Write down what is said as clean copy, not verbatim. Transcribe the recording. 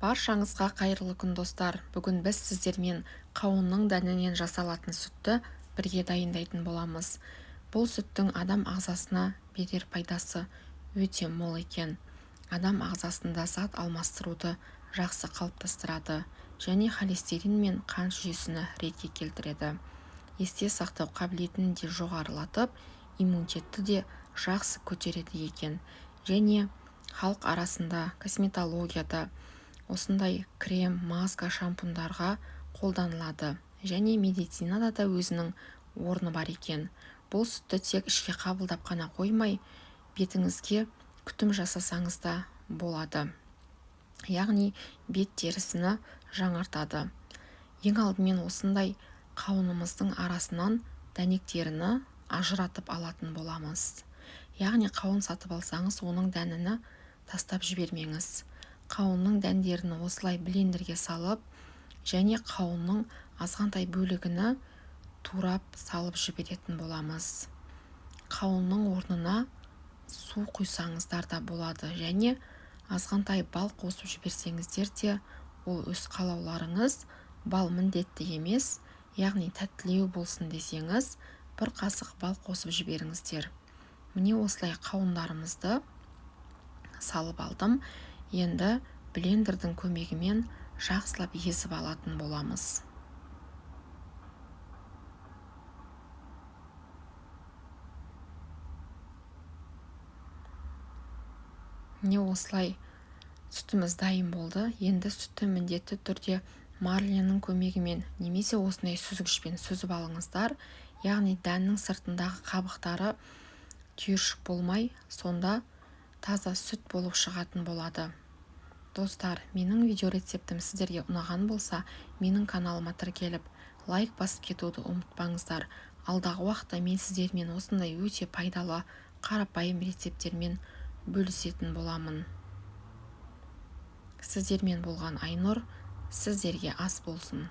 Баршаңызға қайырлы күн, достар! Бүгін біз сіздермен қауынның дәнінен жасалатын сүтті бірге дайындайтын боламыз. Бұл сүттің адам ағзасына берер пайдасы өте мол екен. Адам ағзасында зат алмастыруды жақсы қалыптастырады және холестерин мен қан жүйесіні ретке келтіреді. Есте сақтау қабілетін де жоғарылатып, иммунитетті де жақсы көтереді екен. Және халық арасында косметологияда осындай крем, маска, шампундарға қолданылады. Және медицинада да өзінің орны бар екен. Бұл сүтті тек ішке қабылдап қана қоймай, бетіңізге күтім жасасаңыз да болады. Яғни бет терісіні жаңартады. Ең алдымен осындай қауынымыздың арасынан дәнектеріні ажыратып алатын боламыз. Яғни қауын сатып алсаңыз, оның дәніні тастап жібермеңіз. Қауынның дәндерін осылай блендерге салып, және қауынның азғантай бөлігіні турап салып жіберетін боламыз. Қауынның орнына су құйсаңыздар да болады, және азғантай бал қосып жіберсеңіздер де, ол өз қалауларыңыз. Бал міндетті емес, яғни тәттілеу болсын десеңіз, бір қасық бал қосып жіберіңіздер. Міне осылай қауындарымызды салып алдым. Енді блендердің көмегімен жақсылап езіп алатын боламыз. Міне осылай сүтіміз дайын болды. Енді сүтті міндетті түрде марленің көмегімен немесе осындай сүзгішпен сүзіп алыңыздар. Яғни дәннің сыртындағы қабықтары түйіршік болмай, сонда таза сүт болып шығатын болады. Достар, менің видеорецептім сіздерге ұнаған болса, менің каналыма тіркеліп, лайк басып кетуді ұмытпаңыздар. Алдағы уақытта мен сіздермен осындай өте пайдалы, қарапайым рецепттермен бөлісетін боламын. Сіздермен болған Айнұр, сіздерге ас болсын.